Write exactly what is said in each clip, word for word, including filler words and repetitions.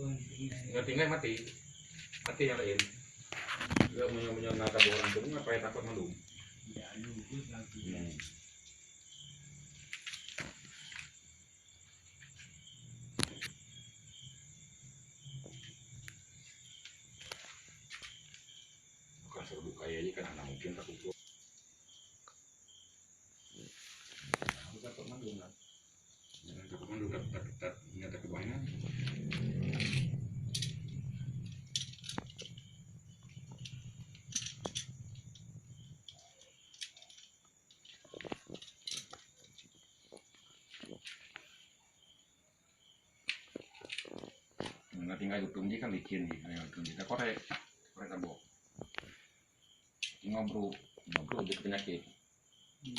Nyoe tinggai maté. Maté nyang laén. Nyoe meunyoe, meunyoe na saboh ureueng tueng, ngapai takot mandum? Hmm. Bukan serbuk kaya je kan, hana mungkin takut. Takut mandum lah. Takut mandum, tak, tak, tak, ingat takut banyak. Nah, tinggai utung jih kan licin jih, nah, utung jih. Nah, korek, korek saboh. Ngobrol, ngobrol jeuet peunyakét. Hmm.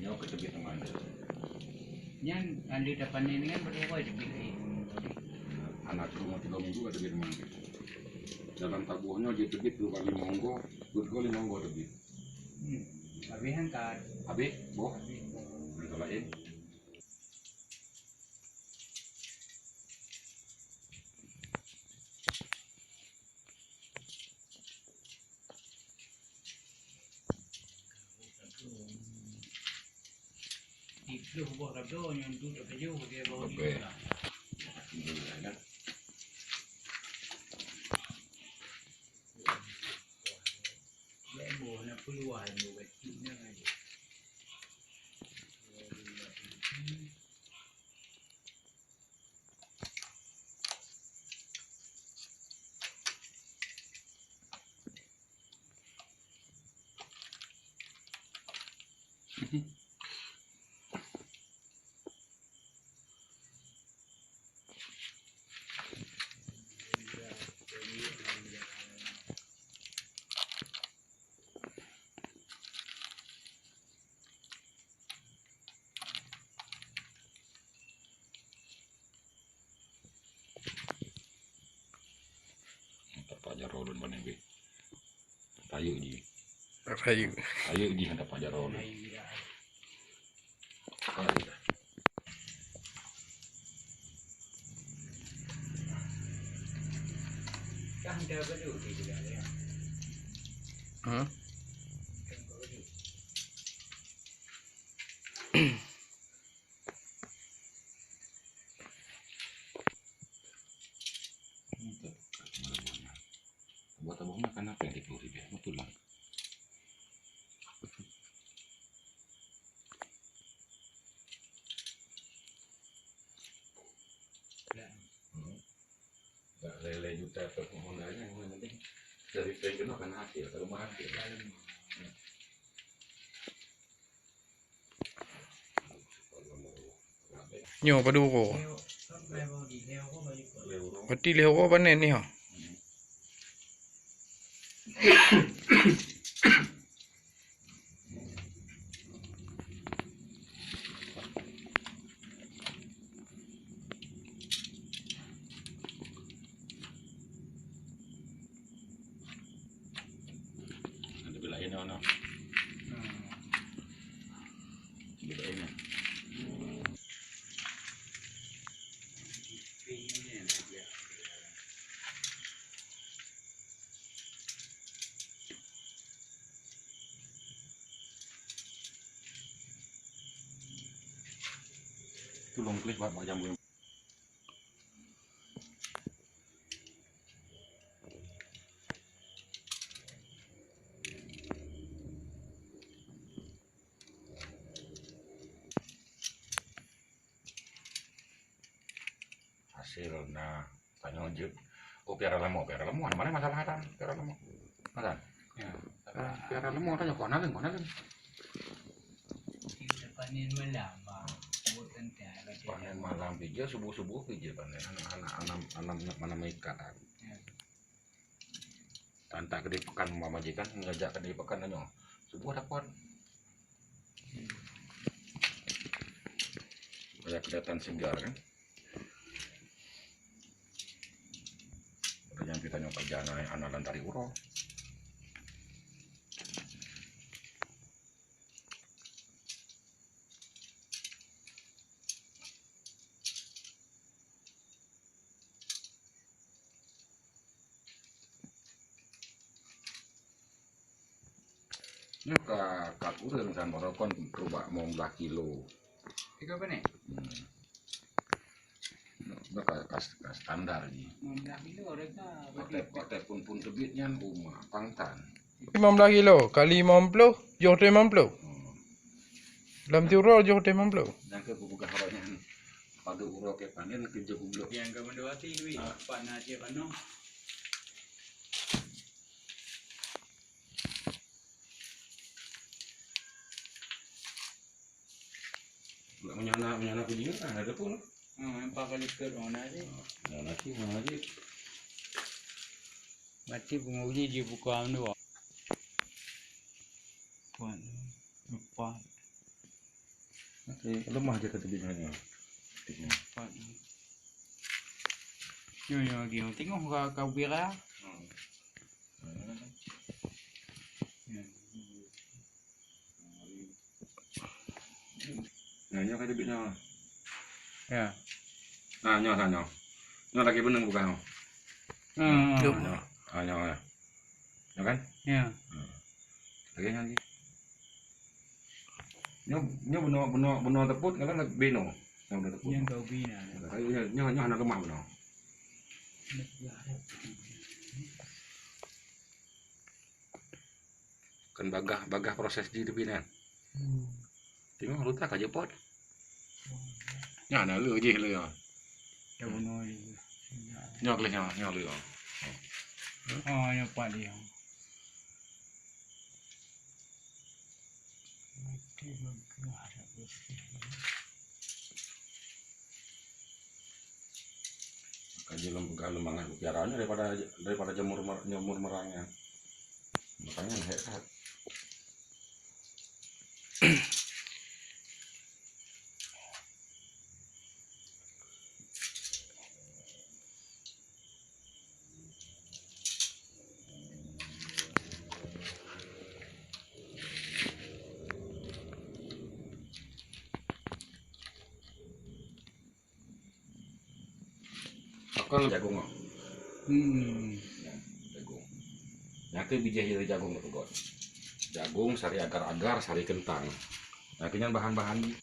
Nyoe keuteubiet teuma. Nyan, andai tapanen nyan, berapa teubiet lagi? Anak tu umur tiga minggu ka teubiet teuma. Dalam taboh nyoe jeuet teubiet dua kali limong go, dua kali limong go teubiet. Hmm. Habis angkat. Habis, boh. Habis, boh. Angkat lain. Di ploh boh rado nyang duek teukeujot dia bawa di. Oke. Alhamdulillah, dah. Lek boh na peuluah ilmu kecil nyan aja. Tapak jaroe lôn bak nyan beh. Rayeuk jih. Rayeuk. Rayeuk jih tapak jaroe lôn. Hah? Buat abang makan apa yang dipeluri dia? Betul lah. Hmm. Tak lele juta permohonannya, yang penting dari pengen makan hasil, kalau makan hasil. Nyoe padum uroe? Berarti lhèe uroe panen nyoe. Ada bela ini mana? Bela ini. Tulông klik bak, bak jambu. Hasil na tanyoe jeuet. Oh, piara lamok, piara lamok, mana masalah ata, piara lamok. Masalah. Ya. Ah, piara lamok tanyoe kok naleng, kok naleng. Panen malam, Bang. Bukan tiara. Panen malam pih jeuet, subuh-subuh pih jeuet panen. Anak-anak anam, anam, anam ikan. Ya. Tan tak keudéh pekan, umpama jih kan, ngajak keudéh pekan tanyoe. Suboh dapet. Ngajak keudéh tan segar kan. Ada nyang kita nyoe kerja na anak lantari uroe. Nyoe ka, ka kureueng kan, baroe kon trok bak lima belas kilo. Tiga belas? Hmm. Nyoe ka, ka, ka standar jih. Lima belas kilo, rata. Kotek, kotek pun, pun teubiet nyan uma, pangtan. Lima belas kilo kali lima puluh, jih teuh lima puluh. Hmm. Lam tiroe jih teuh lima puluh. Nyang keu peugah awak nyan, padub uroe keu panen, keu jih peublok. Nyang keu mandua ti, wi, ah, pat na cit panoh. Meunyoe na, meunyoe na kuning, ah, ada pun. Hmm, empat kali kat, oh, na cit. Ah, na cit, na cit. Mati penguji di buka anu. Kuat. Empat. Okey, lemah je kata dia. Empat. Yo, yo, lagi. Tengok ka, ka bira. Hmm. Hmm. Ya. Nah, nyoe ka teubiet nyoe. Ya. Nah, nyoe, nah, nyoe. Nyoe lagèe beuneueng bukan nyoe. Hmm. Nah, nyoe. Ah, nyoe, nyoe. Nyoe kan? Ya. Hmm. Lagèe nyoe lagi. Nyoe, nyoe bunoe, bunoe, bunoe teupot, nyoe kan beno. Nyoe bunoe teupot. Nyoe, nyoe, nyoe hana keumah bunoe. Kan bagah, bagah proses jih teubiet nyan. Hmm. Tengok rutak aja pot. Nyan na le jih le. Ya, bunoe. Nyoe leh nyoe, nyoe le. Oh, nyoe pat dia. Kaji lom peugah lom mangat mutiara ni daripada, daripada jamur mer-, jamur merang nyan. Makanya hebat. Pakon jagong ah. Hmm. Ya, jagong. Nyan keuh bijéh jagong teupeugöt. Jagong, sari agar-agar, sari keuntang. Nah, keu nyan bahan-bahan jih.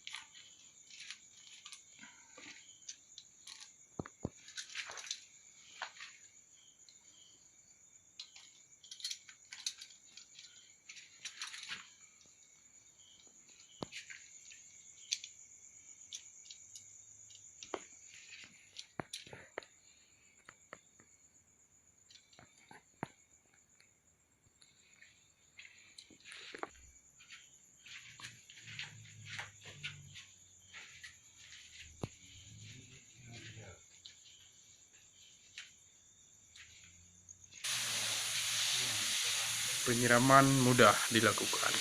Penyiraman mudah dilakukan.